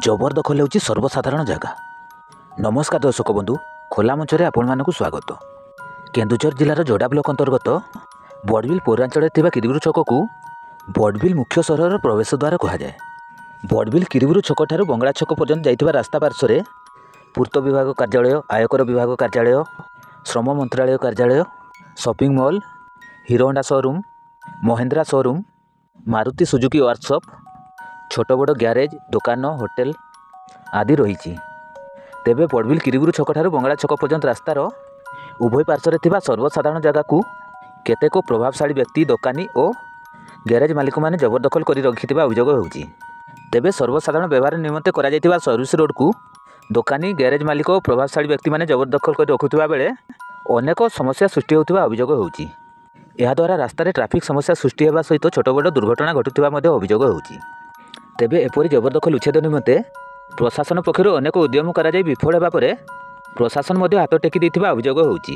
ଜବରଦଖଲ ହେଉଛି ସର୍ବସାଧାରଣ ଜାଗା। ନମସ୍କାର ଦର୍ଶକ ବନ୍ଧୁ, ଖୋଲା ମଞ୍ଚରେ ଆପଣମାନଙ୍କୁ ସ୍ୱାଗତ। କେନ୍ଦୁଝର ଜିଲ୍ଲାର ଯୋଡ଼ା ବ୍ଲକ ଅନ୍ତର୍ଗତ ବଡ଼ବିଲ ପୌରାଞ୍ଚଳରେ ଥିବା କିରିଗୁରୁ ଛକକୁ ବଡ଼ବିଲ ମୁଖ୍ୟ ସହରର ପ୍ରବେଶ ଦ୍ୱାର କୁହାଯାଏ। ବଡ଼ବିଲ କିରିଗୁରୁ ଛକଠାରୁ ବଙ୍ଗଳା ଛକ ପର୍ଯ୍ୟନ୍ତ ଯାଇଥିବା ରାସ୍ତା ପାର୍ଶ୍ୱରେ ପୂର୍ତ୍ତ ବିଭାଗ କାର୍ଯ୍ୟାଳୟ, ଆୟକର ବିଭାଗ କାର୍ଯ୍ୟାଳୟ, ଶ୍ରମ ମନ୍ତ୍ରାଳୟ କାର୍ଯ୍ୟାଳୟ, shopping mall, Hero Honda showroom, Mahindra showroom, Maruti Suzuki workshop, ଛୋଟ ବଡ଼ ଗ୍ୟାରେଜ୍, ଦୋକାନ, ହୋଟେଲ ଆଦି ରହିଛି। ତେବେ ବଡ଼ବିଲ କିରିଗୁରୁ ଛକଠାରୁ ବଙ୍ଗଳା ଛକ ପର୍ଯ୍ୟନ୍ତ ରାସ୍ତାର ଉଭୟ ପାର୍ଶ୍ୱରେ ଥିବା ସର୍ବସାଧାରଣ ଜାଗାକୁ କେତେକ ପ୍ରଭାବଶାଳୀ ବ୍ୟକ୍ତି, ଦୋକାନୀ ଓ ଗ୍ୟାରେଜ୍ ମାଲିକମାନେ ଜବରଦଖଲ କରି ରଖିଥିବା ଅଭିଯୋଗ ହେଉଛି। ତେବେ ସର୍ବସାଧାରଣ ବ୍ୟବହାର ନିମନ୍ତେ କରାଯାଇଥିବା ସର୍ଭିସ୍ ରୋଡ଼କୁ ଦୋକାନୀ, ଗ୍ୟାରେଜ୍ ମାଲିକ ଓ ପ୍ରଭାବଶାଳୀ ବ୍ୟକ୍ତିମାନେ ଜବରଦଖଲ କରି ରଖୁଥିବା ବେଳେ ଅନେକ ସମସ୍ୟା ସୃଷ୍ଟି ହେଉଥିବା ଅଭିଯୋଗ ହେଉଛି। ଏହାଦ୍ୱାରା ରାସ୍ତାରେ ଟ୍ରାଫିକ୍ ସମସ୍ୟା ସୃଷ୍ଟି ହେବା ସହିତ ଛୋଟ ବଡ଼ ଦୁର୍ଘଟଣା ଘଟୁଥିବା ମଧ୍ୟ ଅଭିଯୋଗ ହେଉଛି। ତେବେ ଏପରି ଜବରଦଖଲ ଉଚ୍ଛେଦ ନିମନ୍ତେ ପ୍ରଶାସନ ପକ୍ଷରୁ ଅନେକ ଉଦ୍ୟମ କରାଯାଇ ବିଫଳ ହେବା ପରେ ପ୍ରଶାସନ ମଧ୍ୟ ହାତ ଟେକି ଦେଇଥିବା ଅଭିଯୋଗ ହେଉଛି।